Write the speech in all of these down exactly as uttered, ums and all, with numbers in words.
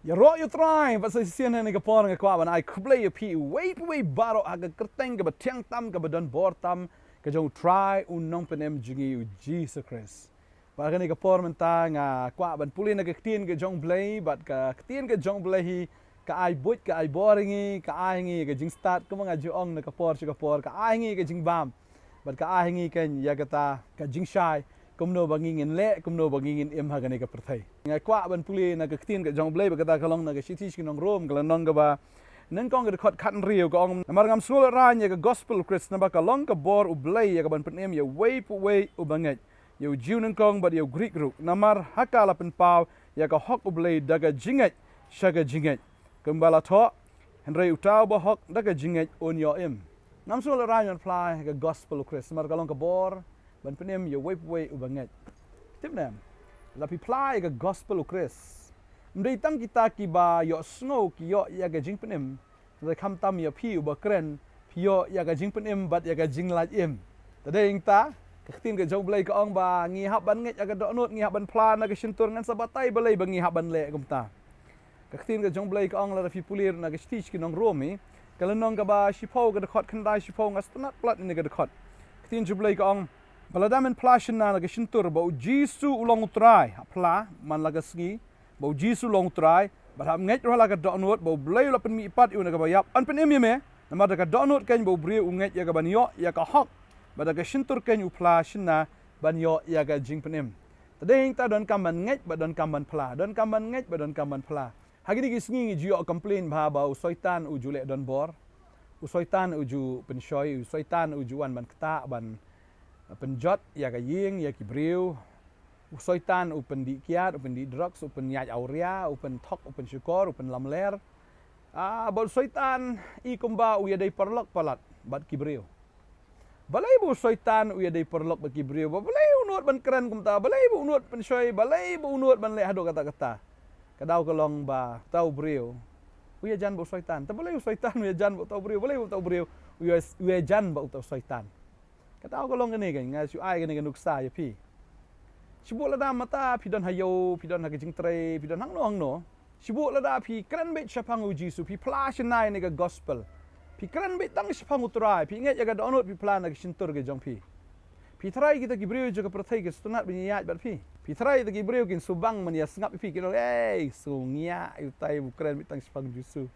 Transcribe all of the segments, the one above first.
Ïaroh ïa u Trai, bad sa shisien ha kane ka por nga kwah ban ai khublei ïa phi uwei pa uwei baroh ha ka kyrteng kaba thiang tam, kaba don bor tam, ka jong u Trai u Nongpynim jong ngi u Jisu Khrist. Bad ha kane ka por mynta nga kwah ban pule na ka ktien ka jong u Blei, bad ka ktien ka jong u Blei hi ka ai buit, ka ai bor ïa ngi, ka ai ïa ngi ka jingstad, kumba nga ju ong na ka por sha ka por, ka ai ïa ngi ka jingbam. Bad ka ai ïa ngi keiñ ïa kata ka jingshai kumno ba ngi ngin leh, kumno ba ngi ngin im ha kane ka pyrthei. Nga kwah ban pule na ka ktien ka jong u Blei, bad kata ka long na ka shithi sha ki nong Rom, ka lynnong kaba nyngkong, ka dkhot khathynriew, ka ong: Namar ngam sngewlehrain ïa ka gospel u Khrist, naba ka long ka bor u Blei ïa kaban pynim ïa uwei pa uwei uba ngeit, ïa u Jiw nyngkong bad ïa u Grik ruh. Namar ha ka la pynpaw ïa ka hok u Blei da ka jingngeit sha ka jingngeit. Kumba la thoh: Hynrei uta uba hok da ka jingngeit un ïoh im. Ngam sngewlehrain ban phla ïa ka gospel u Khrist, namar ka long ka bor ban pynim ïa uwei pa uwei uba ngeit. Tip ne em? Lada phi phla ïa ka gospel u Khrist, ym dei tang kita kiba ïohsngew ki ïoh ïa ka jingpynim, hynrei khamtam ïa phi uba kren, phi ïoh ïa ka jingpynim bad ïa ka jinglait im. Te dei hangta ka ktien ka jong u Blei ka ong ba ngi hap ban ngeit ïa ka dohnud, ngi hap ban phla na ka shyntur, ngan sa batai balei ba ngi hap ban leh kumta. Ka ktien ka jong u Blei ka ong, lada phi pule ruh na ka shithi sha ki nong Rom hi, ka lynnong kaba shiphew, ka dkhot khyndai, shiphew, nga sngewtynnat palat ïa kane ka dkhot. Ka ktien jong u Blei ka ong ba lada men phla shynna na ka shyntur ba u Jisu u long u Trai, hap phla man la ka sngi ba u Jisu u long u Trai, bad hap ngeit ruh ha la ka dohnud ba u Blei u la pynmih pat ïa u na kaba ïap, yn pynim ïa me. Namar da ka dohnud keiñ ba u briew u ngeit ïa kaban ïoh ïa ka hok, bad da ka shyntur keiñ u phla shynna ban ïoh ïa ka jingpynim. Te dei hangta donkam ban ngeit bad donkam ban phla, donkam ban ngeit bad donkam ban phla. Ha kine ki sngi ngi ju ïoh complain bha ba u Soitan u ju leh donbor, u Soitan u ju pynshoi, u Soitan u ju wan ban ktah, ban pynjot ïa ka ïing, ïa ki briew. U Soitan u pyndih kiad, u pyndih drugs, u pynïaid awria, u pynthok, u pynshukor, u pynlamler. Ah, bad u Soitan i kumba u ïadei paralok palat bad ki briew. Balei ba u Soitan u ïadei paralok bad ki briew? Ba balei u nud ban kren kumta? Balei ba u nud pynshoi? Balei ba u nud ban leh haduh katta katta? Ka daw ka long ba uta u briew u ïajan bad u Soitan. Te balei u Soitan u ïajan bad uta u briew? Balei ba uta u briew u ïa-, u ïajan bad uta u Soitan? Ka daw ka long kane, kane nga shu ai kane ka nuksa ïa phi. Shibun lada mynta phi don ha ïew, phi don ha ka jingtrei, phi don hangno hangno, shibun lada phi kren beit shaphang u Jisu, phi phla shynna ïa kane ka gospel, phi kren beit tang shaphang u Trai, phi ngeit ïa ka dohnud, phi phla na ka shyntur ka jong phi, phi tharai kita ki briew jong ka pyrthei kin sngewtynnat ban ïaid bad phi? Phi tharai kita ki briew kin sngewbang ban ïasngap ïa phi, kin ong, "Ei, sngew ngiah ïa utai u kren beit tang shaphang u Jisu."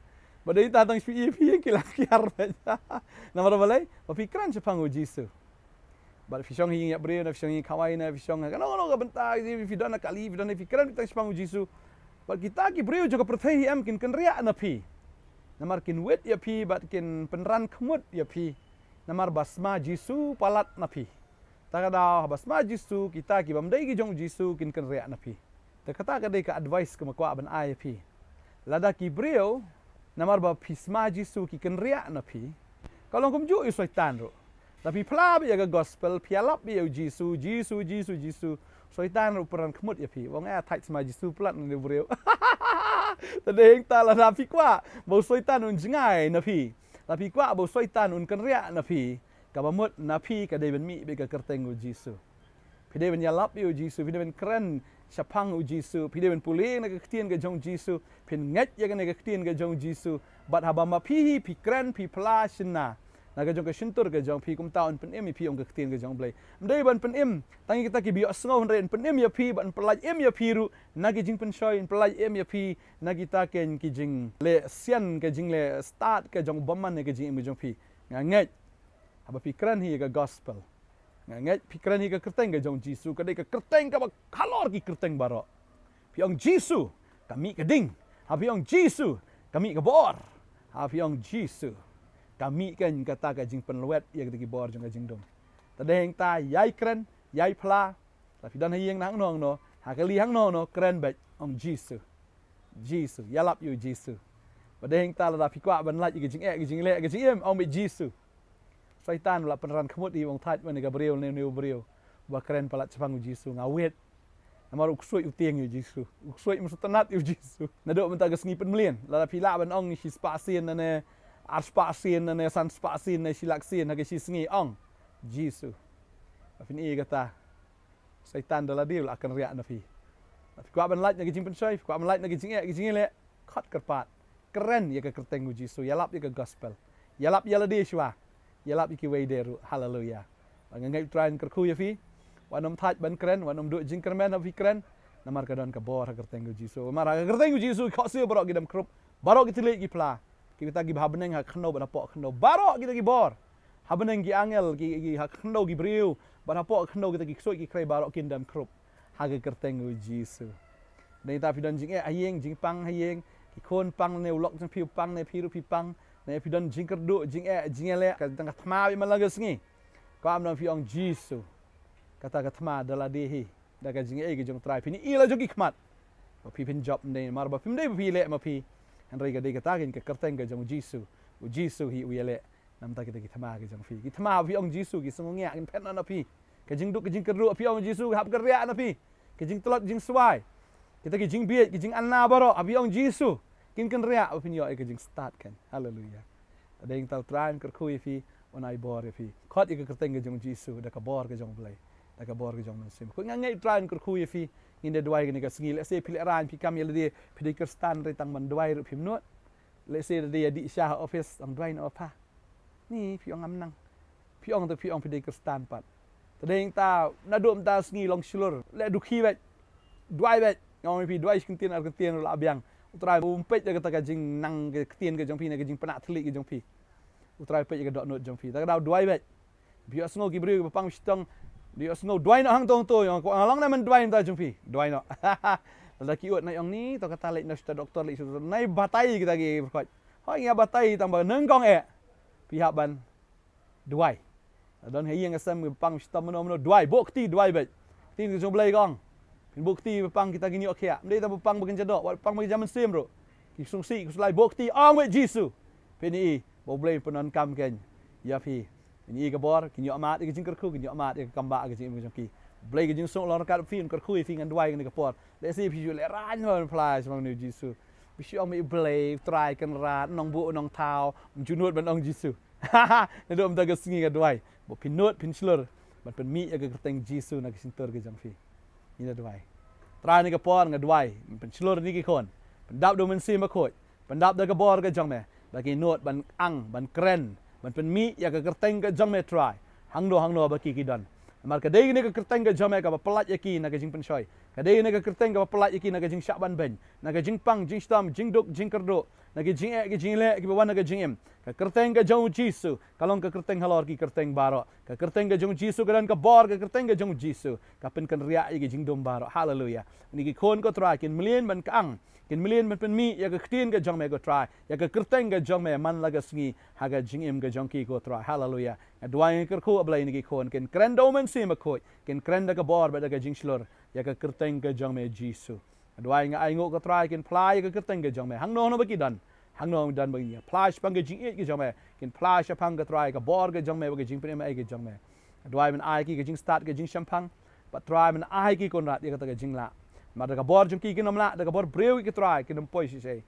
Ba dei tang shaphang ïa phi ki la kiar beit. Namar balei? Ba phi kren shaphang u Jisu. Bad phi shong ha ïing ïa briew, ne phi shong ha ïing khawai, ne phi shong ha kano kano ka bynta, phi don ha kali, phi don, phi kren beit tang shaphang u Jisu. Bad kita ki briew jong ka pyrthei hi em kin kynriah na phi. Namar kin wit ïa phi bad kin pynran khmut ïa phi. Namar ba sma Jisu palat na phi. Ta ka daw haba sma Jisu, kita ki bym dei ki jong u Jisu kin kynriah na phi. Te kata ka dei ka advice kaba nga kwah ban ai ïa phi. Lada ki briew, namar ba phi sma Jisu, ki kynriah na phi, ka long kumjuh ïa u Soitan ruh. Lada phi phla beit ïa ka gospel, phi ïalap beit ïa u Jisu, Jisu, Jisu, Jisu, u Soitan ruh u pynran khmut ïa phi. U ong, "Eh, thait sma Jisu palat na u briew." Te dei hangta lada phi kwah ba u Soitan un jngai na phi, lada phi kwah ba u Soitan un kynriah na phi, kaba mut na phi ka dei ban mih beit ka kyrteng u Jisu. Phi dei ban ïalap ïa u Jisu, phi dei ban kren shaphang u Jisu, phi dei ban pule na ka ktien ka jong u Jisu, phin ngeit ïa kane ka ktien ka jong u Jisu. Bad haba ma phi hi phi kren, phi phla shynna na ka jong ka shyntur ka jong phi, kumta un pynim ïa phi, ong ka ktien ka jong u Blei. Ym dei ban pynim tang ïa kita kiba ïohsngew, hynrei un pynim ïa phi bad un pyllait im ïa phi ruh na ki jingpynshoi, un pyllait im ïa phi na kita ki, ki jingleh sian, ki jingleh stad ka jong u bymman ïa ka jingim ka jong phi. Nga ngeit haba phi kren hi ïa ka gospel, nga ngeit phi kren hi ïa ka kyrteng ka jong u Jisu, ka dei ka kyrteng kaba halor ki kyrteng baroh. Phi ong Jisu, ka mih ka ding. Haba phi ong Jisu, ka mih ka bor. Haba phi ong Jisu, ka mih keiñ kata ka jingpynlwet ïa kita ki bor jong ka jingdum. Te dei hangta, ïai kren, ïai phla. Lada phi don ha ïing hangno hangno, ha kali hangno hangno, kren beit, ong Jisu. Jisu, ïalap ïa u Jisu. Ba dei hangta lada phi kwah ban lait ïa ka jingeh, ka jingleh, ka jingim, ong beit Jisu. Soitan u la pynran khmut ïa u, ong, thait ma une ka briew, une, une u briew ba kren palat shaphang u Jisu, nga wit. Namar u ksuid u tieng ïa u Jisu, u ksuid, um sngewtynnat ïa u Jisu. Naduh mynta ka sngi pynmlien, lada phi lah ban ong shi spah sien ne ar spah sien ne san spah sien ne shi lak sien ha ka shi sngi, ong Jisu. Ba phin i kata, Soitan da lade u la kynriah na phi. Lada phi kwah ban lait na ka jingpynshoi, phi kwah ban lait na ka jingeh, ka jingleh, Khot kyrpad. Kren ïa ka kyrteng u Jisu. Ïalap ïa ka gospel. Ïalap ïa lade shuwa. Ïalap ïa kiwei de ruh. Haleluya. Ba nga ngeit u Trai un kyrkhu ïa phi. Wat nym thait ban kren, wat nym duh jingkyrmen haba phi kren. Namar ka don ka bor ha ka kyrteng u Jisu. Namar ha ka kyrteng u Jisu ki khohsiew baroh ki dam khrup. Baroh ki thylliej ki phla. Kita kiba ha bneng ha khyndew bad hapoh khyndew. Baroh kita ki bor. Ha bneng ki angel, ki, ki ha khyndew ki briew. Bad hapoh khyndew kita ki ksuid ki khrei baroh kin dam khrup. Ha ka kyrteng u Jisu. Dei ta phi don jingeh ha ïing, jingpang ha ïing. Ki khun pang ne u lok jong phi u pang ne phi ruh phi pang. Ne phi don jingkyrduh, jingeh, jingeh leh. Ka tang ka thma bad man la ka sngi. Ka am don phi ong Jisu. Kata ka thma da lade hi. Da ka jingeh ka jong u Trai. Phin ïohi la jong ki khmat. Ba phi phin jop ne mar ba phim dei ba phi leh ma phi. Hynrei ka dei kata ka kyrteng ka jong u Jisu. U Jisu hi u ïaleh. Namta kita ki thma ki jong phi. Ki thma phi ong Jisu ki sngewngiah kin phet na phi. Ka jingduk ka jingkyrduh phi ong Jisu hap kynriah na phi. Ka jingtlot jingswai. Kita ki jingbieit ki jinganna baroh phi ong Jisu. Kin kynriah ba phin ïoh ïa ka jingstad kan. Haleluya. Dei ta u Trai un kyrkhu ïa phi, un ai bor ïa phi. Khot ïa ka kyrteng ka jong Jisu da ka bor ka jong Blei. Da ka bor ka jong Mynsiem. Khuid nga ngeit u Trai un kyrkhu ïa phi. Ngin da duwai kane ka sngi lehse phi lehraiñ phi kam ïa lade phi dei Khristan hynrei tang ban duwai ruh phim nud. Lehse da dei ïa dih sha ha office ong duwai noh pha. Ni phi ong ngam nang. Phi ong te phi ong phi dei Khristan pat. Te dei ta naduh mynta sngi long shlur. Leh dukhi bad. Duwai bad. Nga ong ïa phi duwai shi kyntien ar kyntien ruh la biang. U Trai um peit ïa kata ka jingnang ka ktien ka jong phi ne ka jingpynah thylliej ka jong phi. U Trai peit ïa ka dohnud jong phi. Ta ka daw duwai bad. Phi ïohsngew ki briew kiba pang shitom. Phi ïohsngew duwai noh hangto hangto ïa nga long ne men duwai mynta jong phi. Duwai noh. Lada ki ud na ïong ni to kata leit na shuta doktor leit shuta nai batai kita ki pyrkhat. Hoi ngi ïa batai tang ba nyngkong eh. Phi hap ban duwai. Don ha ïing ha sem pang shitom mano mano duwai buh kti duwai bad. Ktien ka jong Blei ka ong. Phin buh kti ba pang kita kin ïoh khiah. Ym dei tang ba pang ba kin ja doh, wat pang ba kin ja mynsiem ruh. Ki sngewsih ki sngewlai buh kti ong bad Jisu. Phin ïohi ba U Blei un pyndonkam kein ïa phi. Phin ïohi ka bor, kin ïoh mad ïa ka jingkyrkhu, kin ïoh mad ïa ka kam bah ka jingim ka jong ki. Blei ka jingsuk long ryngkat bad phi, un kyrkhu ïa phi ngan duwai kane ka por. Lehse phi shu lehraiñ ban phla shaphang une u Jisu. Phi shu ong me U Blei, U Trai Kynrad, Nongbuh Nongthaw, ym ju nud ban ong Jisu. Naduh mynta ka sngi nga duwai ba phin nud phin shlur ban pynmih ïa ka kyrteng Jisu na ka shyntur ka jong phi. Ngi da duwai. Trai, kane ka por nga duwai ban pynshlur ïa ki khun, pyndap da U Mynsiem Bakhuid, pyndap da ka bor ka jong me ba ki nud ban ang ban kren ban pynmih ïa ka kyrteng ka jong me Trai. Hangno hangno ba ki ki don. Namar ka dei kane ka kyrteng ka jong me kaba pyllait ïa ki na ka jingpynshoi. Ka dei kane ka kyrteng kaba pyllait ïa ki na ka jingshah ban beiñ, na ka jingpang jingshitom, jingduk jingkyrduh, na ki jingeh ki jingleh kiba wan na ka jingim. Ka kyrteng ka jong u Jisu ka long ka kyrteng halor ki kyrteng baroh. Ka kyrteng ka jong u Jisu ka don ka bor, ka kyrteng ka jong u Jisu ka pynkynriah ïa ki jingdum baroh. Haleluya. Kine ki khun ko Trai kin mlien ban kyang, kin mlien ban pynmih ïa ka ktien ka jong me ko Trai, ïa ka kyrteng ka jong me man la ka sngi ha ka jingim ka jong ki ko Trai. Haleluya. Nga duwai nga kyrkhu A Blei, kine ki khun kin kren da U Mynsiem Bakhuid, kin kren da ka bor bad da ka jingshlur ïa ka kyrteng ka jong me Jisu. Nga duwai nga ainguh ko Trai kin phla ïa ka kyrteng ka jong me hangno hangno ba ki don. Hangno hangno ba ki don ba kin phla shaphang ka jingïeit ka jong me, kin phla shaphang ko Trai ka bor ka jong me bad ka jingpynim ei ka jong me. Nga duwai men ai ki ka jingstad ka jingshemphang. Bad Trai men ai ki Kynrad ïa kata ka jinglah. Namar da ka bor jong ki kin ym lah, da ka bor briew ki Trai kin ym poi shisha.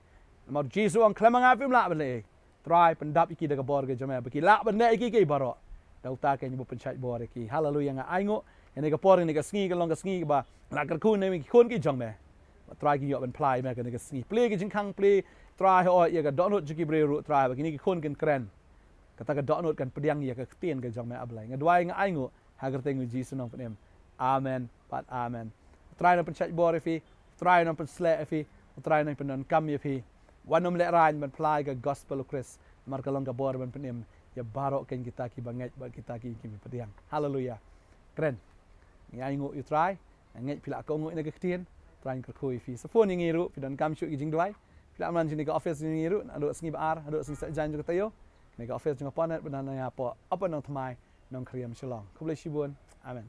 Namar Jisu ong khlem ma nga phim lah ban leh ei. Trai pyndap ïa ki da ka bor ka jong me ba ki lah ban leh ïa kiei kiei baroh. Da uta kein ba pynshait bor ïa ki. Haleluya, nga ainguh. Ïa kane ka por, ïa kane ka sngi ka long ka sngi kaba la kyrkhu na me ki khun ki jong me. Ba Trai ki ïoh ban phla ïa me kane ka sngi. Plie ki jingkhang, plie Trai hooid ïa ka dohnud jong ki briew ruh Trai ba kine ki khun kin kren. Kata ka dohnud kan pdiang ïa ka ktien ka jong me A Blei. Nga duwai nga ainguh ha ka kyrteng u Jisu Nongpynim. Amen bad amen. U Trai un nang pynshait bor ïa phi, u Trai un nang pynsleh ïa phi, u Trai un nang pyndonkam ïa phi. Wat nym lehraiñ ban phla ïa ka gospel u Khrist, namar ka long ka bor ban pynim ïa baroh kein kita kiba ngeit bad kita ki, kiba pdiang. Haleluya. Kren. Ngi ainguh ïa u Trai, nga ngeit phi la kohnguh ïa kane ka ktien, u Trai un kyrkhu ïa phi. Sa phone ïa ngi ruh, phi donkam shuh ïa ki jingduwai. Phi lah ban wan shane ka office jong ngi ruh, naduh sngi ba ar haduh sngi Saitjaiñ jong ka taïew. Kane ka office jong nga Paul Nat, ba na nga hapoh Upper Nongthymmai, Nongkhriem, Shillong. Khublei shibun. Amen.